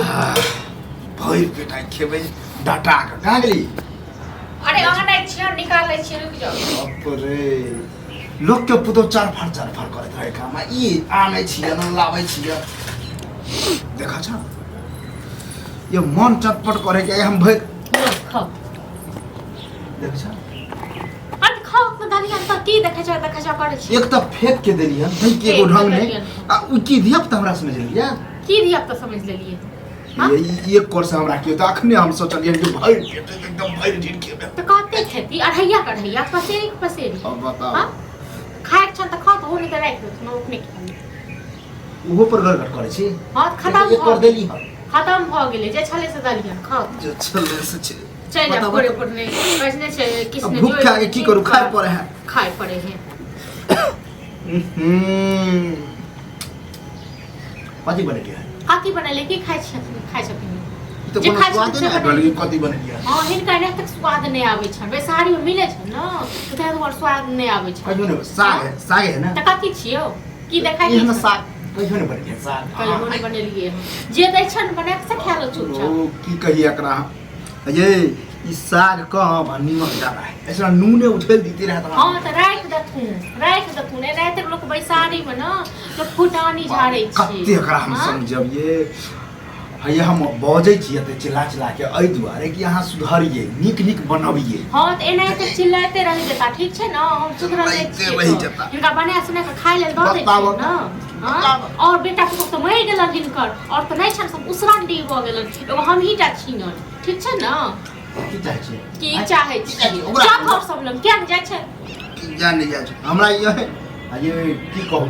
भरि पेट आइ खेबै डटा कऽ। कहाँ गेली? अरे अहाँ नहि छियै, निकालै छियै, रुकि जाउ। बाप रे, लोक के पुतोह चार फाड़ चार फाड़ करैत रहे काम, आ ई आनै छियै न लाबै छियै। देखा छ ये मन चटपट करे के हम भरि लो, खाउ। देख छ। अरे खाउ अपना दलिया तऽ की देखै छ देखै छ करै छी। एक तऽ फेंक के देलियन दै के एगो फेंक ढंग के नहि देलियन। आ उ की धिया पुता हमरा समझ लेलियै। की धिया पुता समझ लेलियै? हाँ? ये ई एक कोर से हमरा कियो तऽ अखने हम सोचलियन कि भरि पेट एकदम भरि ढीर खेबै। तऽ कते खेती अढ़ैया कढ़ैया पसेरी के पसेरी। अब बताओ। हाँ? खायके छन तऽ खाउ, तऽ हो नहि तऽ राखि देथुन, हम अपने खा लेब। ओहो पर गड़गड़ करै छी। हाँ, तऽ खतम एक भऽ कोर गेलै। देली हन। खतम भऽ गेलै जे छलै से दलियन खाउ। जे छलै से छै। चलि जा बताउ, भोरे बताउ। भोर नहि कहै छै नहि छै किछु अब नहि भूख खा के की करू, खाय पड़े है। खाय पड़े है। कथी बनेलियै? कथी बनेलियै? की खाइ छियै? खाइ छथिन ई तऽ जे कोनो खाइ स्वादे छथिन से नहि आबि रहल बनेलियै। कि कथी बनेलियै। हँ, हिनका एना तक स्वाद नहि आबै छनि। बैसारीमे मिलै छनि ने तऽ ताहि दुआरे स्वाद नहि आबै छनि। कहियो नहि साग है, साग है ने। तऽ कथी छियौ की देखाइ एहन छनि? साग कहियो नहि बनेलियै साग। कहियो नहि बनेलियै हन। जे दै छनि बना कऽ से खा लो चुपचाप। ओ की कहिए एकरा ये, ई साग कम आ नीमक ज्यादा है, ऐसा नूने उछल दीते रहे। हाँ तऽ राखि देथुन, राखि देथुन। एनाहिते लोक बैसारीमे ने लोक फुटानी झाड़ै छै। कते एकरा हम हाँ? समझबियै हैया, हम बजै छियै तऽ चिल्ला चिल्ला के एहि दुआरे कि अहाँ सुधरियै, नीक नीक बनबियै। हाँ तऽ एनाहिते चिल्लाइते रहि जेता, ठीक छै ने? हम सुधरल नहि चिल्लाइते छियै रहि तऽ। जेता। हिनका बना सुना कऽ खाय लेल दऽ दै बताबऽ छियै ने। हाँ? बताबऽ। और बेटा पुतोह तऽ मरि गेलन हिनकर, और तऽ नहि छनि, सब उसरंडी भऽ गेलन, एगो हमही टा छियनि, ठीक छै ने? की चाहै छियै? की चाहै छियै? ओकरा जा घर सब लग किया नहि जाइ छै? जा नहि जाइ छै हमरा ये आ ये की कहू,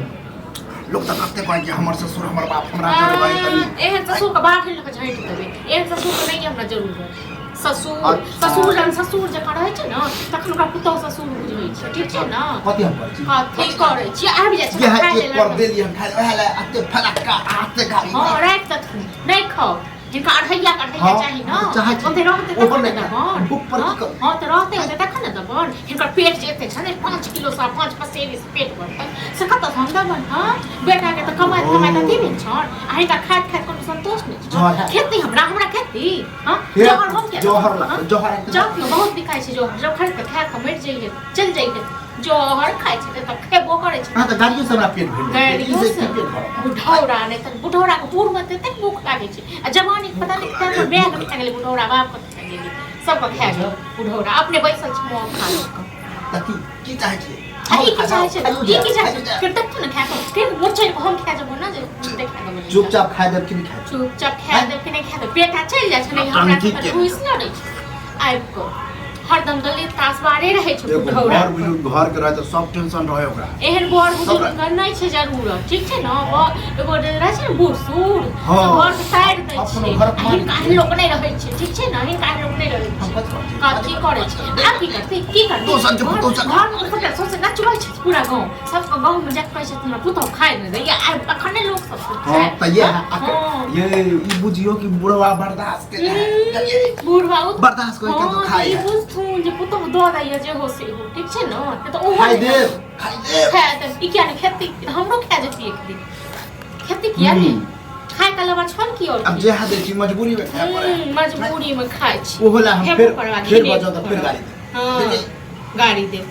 लोक तऽ कते कहै कि हमर ससुर हमर बाप हमरा जरे बड़ी तनी। एहन ससुर के बाहर लऽ कऽ झाँटि देबै। एहन ससुर के नहि हमरा जरूरत। ससुर अच्छा। ससुर जहन ससुर जकाँ रहै छै ने तखन ओकरा पुतहु ससुर बुझै छै, ठीक छै ने? कथी हम करै छी? कथी करै छी? आबि जाइ छै इएह खाय एक लेल। पर देलियै हम खाय वएह लए एते फलक्का एते गाड़ी। हँ, राखि देथुन, नहि खाउ। जिनका अढ़ैया कढ़ैया हाँ, चाही ने हम तऽ चाहै छी। ओते रहतै ओहो तखन ने नहि खाय। देबन। भूख पर की हाँ, करू? हाँ तऽ रहतै होतै तखन ने देबन। हिनकर पेट जे एते छनि, 5 किलो सँ 5 पसेरी से पेट बढ़तनि से कतऽ से हम देबन? हाँ, बेटाके तऽ कमाइत कमाइत अथी भेल छनि आ हिनका खाइत खाइत कोनो संतोष नहि जहर छनि। है। खेती हमरा हमरा खेती हाँ हे, जहर हम किया जहर हाँ? जहर है। जाउ ने, बहुत बिकाइ छै जहर, जब खरीद कऽ खा कऽ मरि जइहे, चलि जइहे। जहर खाइ छै तऽ खेबो करै छै। अहाँ तऽ गाड़ियो से हमरा पेट भरि गेल। गाड़ियो ई से से की पेट भरत? बुढ़ौरा नहि तऽ बुढ़ौरा के बूढ़ में ततेक भूख लागै छै आ जवानी के पता नहि कते पर बैग खा गेलै बुढ़ौरा, बाप के खा गेलै, सबके खा गेलै बुढ़ौरा, अपने बैसल छै मोह खा लऽ कऽ। तऽ की की चाहै छियै? आ ई की चाहै छै? ई की चाहै छै? खाइयो। फेर देखू ने खा कऽ फेर मोचड़ि कऽ हम खा जेबो ने जे देखा देबो। चुपचाप खाय देब कि नहि खाय देब? चुपचाप खा देब कि नहि खा देब? बेटा चलि जाइ छै ने हमरा टंकी तऽ के। घुसि लड़ै छै आबि कऽ, हरदम दलित तासबारे रहै छै एगो बुढ़ौरा। बर बुजुर्ग घर के रहै तऽ सब टेंशन रहै ओकरा। एहन बर बुजुर्ग के नहि छै जरूरत, ठीक छै ने? एगो जे रहै छै ने बूढ़ सूढ़ हाँ। से घर के तारि दै अपनो छै। घरक आ मालिक हिनका एहन लोक नहि रहै छै, ठीक छै ने? हिनका एहन लोक नहि रहै हम छै। कथी करै छी? कथी करै छै? आब की करतै, की करतै? दोसर के पुतोहु घर मे सबटा सौंसे नचबै छै पूरा गाँव, सबके गाँव मे जाके कहै छथिन हमरा पुतहु खाय नहि दैया। आइ अखने लोक सब हाँ तऽ ये हाँ। ये ई बुझियो कि बुढ़वा बर्दाश्त के बुढ़वा ओ बर्दाश्त करके तो हाँ, खाइ ई है। बुझथुन जे पुतहु दऽ दैया जे हो से हो, ठीक छै ने? नहि तऽ ओहो खाइ नहि देब, खाइ देब। खा देब। ई किया नहि खेती? ई तऽ हमरो खा जेती एक दिन। खेती किया नहि खाय के अलावा छल की और अब की? जे हा दै छी मजबूरी में खाय पड़े। मजबूरी में खाइ छी। ओहो ला हम खेबो फेर करबा, फेर घिनेबो बजब तऽ फेर करब। गाली देब। हाँ, गाड़ी देब।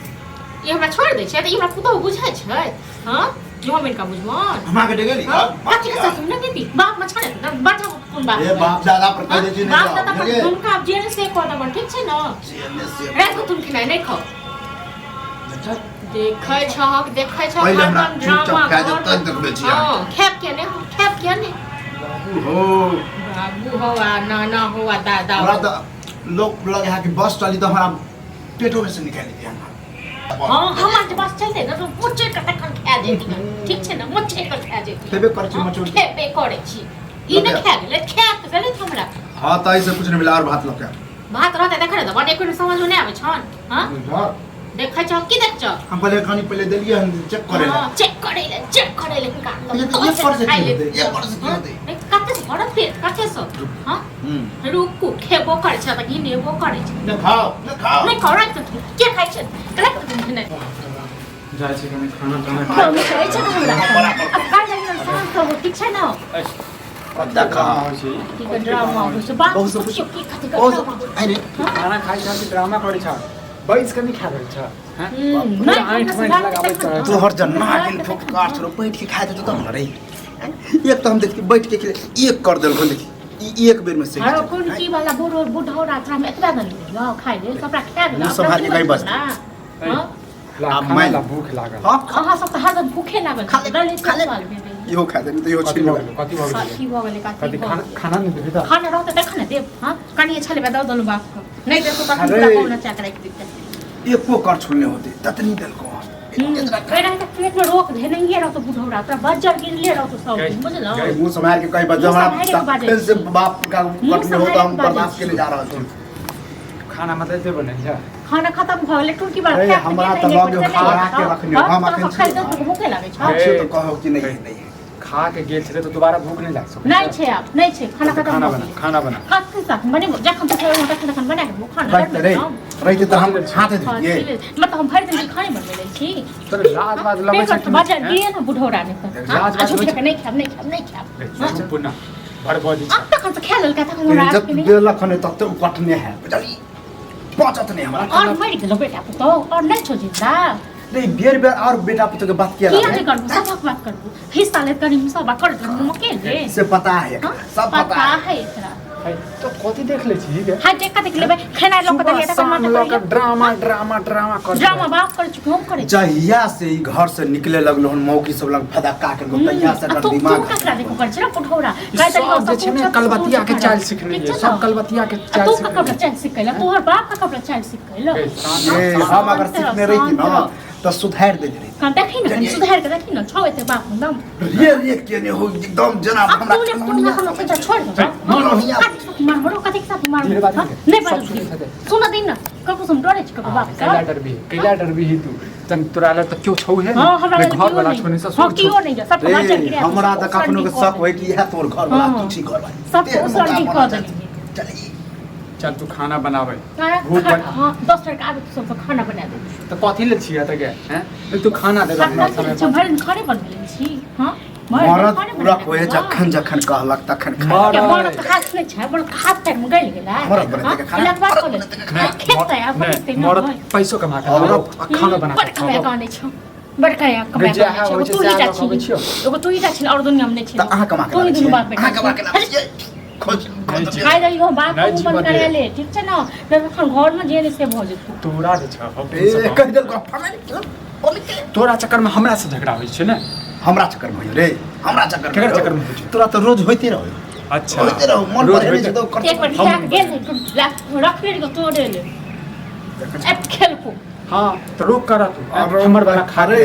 ई हमरा छोड़ि दै छै तऽ ई हमरा पुतहु बुझै छै? हाँ, जो हम इनका बुझबन। हमरा के डेगेली। हाँ, कथी के सासु ने बेटी बाप में छने तऽ बच्चा कोन बाप ए बाप दादा पर कह दै छी। बाप नहि दादा पर बुझलियै? हुनका आब जेल से कऽ देबन, ठीक छै ने? जेल से। राति कऽ तुम खेनाइ नहि खाउ। अच्छा। देखै छहक, देखै छहक। पहिले हमरा हरदम चुपचाप ड्रामा खाय देब घर तब देखबै छी हाँ, खायब किया नहि? हम खायब किया नहि? बाबू हो। बाबू हो आ नाना हो आ दादा हमरा हो। तऽ लोक लगे है कि बस चली तऽ हमरा पेटो में से निकालि दिया हमरा। हाँ, हमर जे बस चलते ने तो मोचड़ि कऽ तखन खा जेती, ठीक छै ने? मोचड़ि कऽ खा जेती। खेबे करै छी हाँ, मचोड़ के। खेबे करै छी। ई नहि खा गेलै, खा तऽ गेलै हमरा। हाँ तऽ एहिसँ कुछ नहि मिला और भात लऽ के आउ। भात रहतै तखन ने देबऽ, एको समझ में नहि आबै छन? हाँ, देखै छौ की देख छौ? हम पहिले कनी पहिले देलियै हन चेक करे ला। हाँ, चेक करै ले, चेक करै ले हिनका। ये तो एक पर से खाइ की ले। होतै? एक पर से की हाँ, होतै? नहि, कते से भरत पेट कते से? हाँ, रुकू, खेबो करै छै तऽ घिनेबो करै छै। नहि खाओ, नहि खाओ। नहि खाओ, राखि देथुन। के खाइ छै? राखि देथुन। नहि जाइ छी कनि खाना ताना खाओ, नहि खाइ छै तऽ हमरा अब काल्हि जाइ साँझ तऽ हो, ठीक छै ने? देखा की के ड्रामा होइ छै बात बहुत पुछियौ की कथी के बहुत ड्रामा होइ अरे खाना खाइ छ कि ड्रामा करै छ बैस के नहीं खा रहल छ हैं? हम्म, पूरा नहि, ऐंठ हमरा मैंठ से लगाबैत तखन रहै छ। तोहर जन्ना गेल फुफकार छोड़ो बैठ के खाए देतो तब न रे एक तो हम देख के बैठ के खिले एक कर देलखन देखी ई एक बेर में सही आरो कोन की वाला बूढ़ो बुढ़ौरा तोरा हम एतबा दनी बुझलौ खाइ लेल सबरा खा गेल मुँह सम्हार के कहीं बजतै। हाँ ला, आब खाना मानि- ला भूख लागल हां अहाँ सब तऽ हरदम भूखे लागल खा ले, डाले खा ले। सवाल भेलै इहो खा देनी तो इहो कथी छीन भऽ लेबै गेलै कथी भऽ गेलै कथी भऽ गेलै कथी कथी भऽ खाना गेलै? खाना नहि देबही तऽ खाना रहतै तखन ने देब हाँ कनिए छलै दऽ देलहुँ बापके नहि देलको तखन अरे। पूरा कौना चाक राखि देतै एको कर छुलने होते ततनी देलको हम्म, एना तऽ पेटमे रोक धेनैये रहतौ बुढ़ौरा तोरा बज्जर गिरले रहतौ सब दिन बुझलौ गई। मुंह सम्हार के कहीं बच्चा मुँह हमरा सम्हारि के बाजै तखन से छी। बाप का मुँह कटने हो तो सम्हारि हम के बाजै बर्दाश्त छी। के जा रहल छी खाना मतलब एते बनै छ खाना खत्म भऽ गेलै टुनकी बार अरे, हमरा तऽ लग खा के रखने हो, हम अखन खाइ छी। दो तऽ भूखे लागै छै हम छियौ तऽ कहौ कि नहीं नहीं खा के गेल छलै तऽ दोबारा भूख नहि लागि सकै नहि छै आब नहि छै खाना खत्म खाना भऽ बना गेलै खाना बना कथी साथ बनेबो जखन तू खेबो तखन तखन बना के देबो खाना रहिते रे रहिते तऽ हम हाथे हाँ, धोइए मतलब हम भरि दिन खाने बनबै लै छी तोरे लाज बाज लगै छै पेट बाजार गेल ने बुढ़ौरा ने तऽ लाज हाँ, बाज झूठ होइ छै। के नहि खायब नहि खायब नहि खायब हाँ, चुप न बड़ बजै छ आब तखन से खा लेलकै तखन हमरा जब आबके नहि देलक हन तते उ कटने है बुझली पचत नहीं हमरा और मरि गेलो बेटा पुतोह और नहि छौ जिंदा नहीं बेर बेर और बेटा पुतोह के बात किया किया नहि करबू सबक बात करबू हिस्सा लेत करी सब बात करत रहू अकेले से पता है हाँ? सब पता है है एकरा है तो कथी देख लै छी गे हाय देख देख लेबै खेनाइ लऽ कऽ सुबह देलियै तखन शाम माथा लऽ करियै कऽ ड्रामा ड्रामा ड्रामा कर ड्रामा बाप करै छी हम करै छी जहिया से ई घर से निकले लगलो हन मौकी सब लग फदक्का के तहिया से आ एकर तू तू दिमाग ककरा देखो करै छी रे पुठौरा सब जे छै ने कलबतिया के चाल सिखने ठीक ये छै सब ने? कलबतिया के आ चाल तू सिखने ककरा चाल सिखैला तोहर बाप ककरा चाल सिखैला ए, हम अगर शान्त रह, सीखने रही शान्त ना रह। तो सुधार दे रही कन देखी न कनी सुधार के देखी न छौ एते बाप दम रे रे केने हो एकदम जना अब हमरा तू ने तू ने हमरा से छोड़ दे मनोहिया। कथी साथ मारबो कथी साथ मारबो धीरे बात हाँ? नहीं नहीं सब बाजू सुनैत हेतै। सुन दिन न ककरो से हम डरे छी ककरो बाप से कैला डरबी कैला डरबी ही तू तन तोरा लग तऽ केओ छौ हे हां हमरा ने लग घर केओ वाला नहीं छौ ने हां ससुर केओ छौ नहीं सब रे, बाजल गिरा हमरा तऽ कखनो के शक होय कि इएह तोर घर वाला तू छी घर वाला सबके उसरजी कऽ देलियै। चल चल तू खाना बनाबै भूख बन- हां 10 टका आबे तो सब खाना बना दे तऽ कथी लेल छियै तऽ गे हैं तू खाना दे खाना हमरा समय पर भरि दिन खाने बनबै लै छी हां भरि दिन मरद खाने पूरा बनबै होए लै छी। जखन जखन कहलक तखन खा मरद। के मरद के हाथ नहि छै मरद के हाथ पैर में गलि गेलै मरद बनेतै के खाना? हाँ? बात कऽ ले खेतै आ बनेतै नहि मरद पैसो कमा के औरत- लाओ आ खाना बना बड़ के कमाय खाओ के आनै छौ बड़ कमाय कमाय जे के आनै अहाँ छौ होइ एगो छै तू ही से टा अहाँ छी छियौ। एगो तू ही टा छी और दुनिया में नहि छी तऽ अहाँ कमा के तू ही लाबै दुनू छियै बाप बेटा अहाँ कमा के लाबै छियै खोज नहि छी। खाइ रही हो बाप नहि को जीवऽ बंद दे। करा ले ठीक छै ने नहि तखन घर में जे नहि से भऽ जेतौ तोरा जे छौ हम ए कहि देलको फलानी तोरा चक्कर में हमरा से झगड़ा होइ छै ने हमरा चक्कर में होइयो रे हमरा चक्कर में केकर होइयो। चक्कर में होइ छै? तोरा तऽ रोज होइते रहो अच्छा होइते रहो मन रोज पर होइते- छै तऽ कर एक बार खा के गेल ने तू रखने रही तोड़े ले आब खेलको हाँ तऽ रोक कर तू हमर वाला खा रे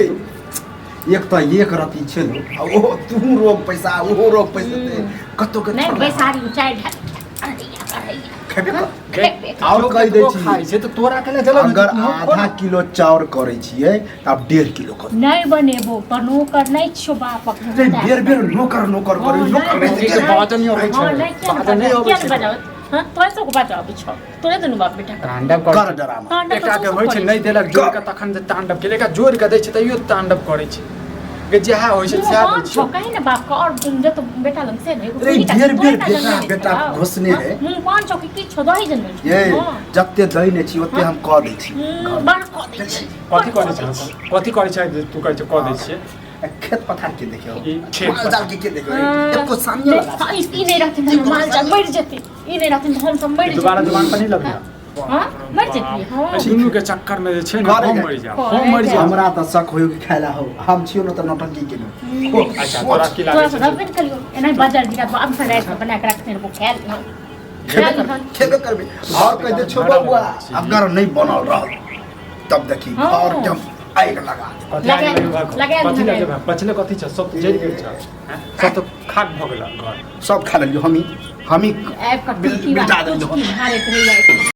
एक तऽ एक रति छै लो आ ओहो तू रोग पैसा ओहो रोग पैसा दे कतौ के नहि छोड़ बैसारी चारि ढाई अढ़ैया अढ़ैया खेबे कर। खेबे कर। आओर कहि दै छी खाइ छै तऽ तोरा के जलन अगर आधा किलो चाउर करै छियै तऽ आब 1.5 किलो कर नहि बनेबो पर नौकर नहि छियौ बापक रे बेर बेर नोकर नोकर करै नोकर मौगी के बाजऽ नहि अबै छै। हँ, नहि, किया नहि बाजऽ नहि अबै किया छै। नहि बजाओत? हँ, तोरे सबके बाजऽ अबै छौ तोरे दुनू बाप बेटा के। तांडव कर कर डरामा तांडव तऽ एकटा तू के सब होइ छै करै नहि छी। देलक जोड़ के तखन जे तांडव केलक एकरा जोड़ के दै छै तैयो तांडव करै छै गे जएह होइ छै दुनू सएह बाप दै छौ छै कही ने बाप के और जतो बेटा लग से ने एगो रे, तोही टा बेर छी, बेर तोरे टा बेटा जनमल बेटा छौ। घोसने हँ, है। मुँह पान छौ कि की छौ दही जनमल छौ ये हँ। जते दै ने छी ओते हम कऽ दै छी बड़ कऽ दै छी कथी करै छै कथी करै छै जे तू कहै छै कऽ दै छियै खेत पथार के देखियो ई खेत माल जाल के के देखियो हाँ। एको सामने नहि, लगा हाँ, ई नहि रहथिन तऽ हमर माल जाल मरि जेतै ई नहि रहथिन तऽ हम सब मरि दोबारा जेतियै। जुबान पर नहीं लगिया हाँ मरि जेतियै हाँ दुनू के चक्कर में जे छै ने करे हम के। मरि जायब करे हम मरि के। जायब हमरा तऽ शक होयो कि खाइला हो हम छियो न तऽ नौटंकी केलहुँ अच्छा तोरा की तोरा लागै से छै रहबे ने करियौ एनाही बाजार गिरा देबौ आब राति में बना के रखने रहबौ खायल हन खेबे कर खेबे करबे और कह दे छो बबुआ अगर नहीं बनल रहल तब देखी हाँ। और के हम आगि लगा देब। कथी आगि लगा- लगेबा? लगा कथी दिहन। लगेबा? बचले कथी छ सब तऽ जरि गेल छ हैं? सब तऽ खाक भऽ गेल घर सब खा लेलियो हमी हमी आबि कऽ टुटकी मिटा बात देलियो टुटकी भाड़ैत रहियै।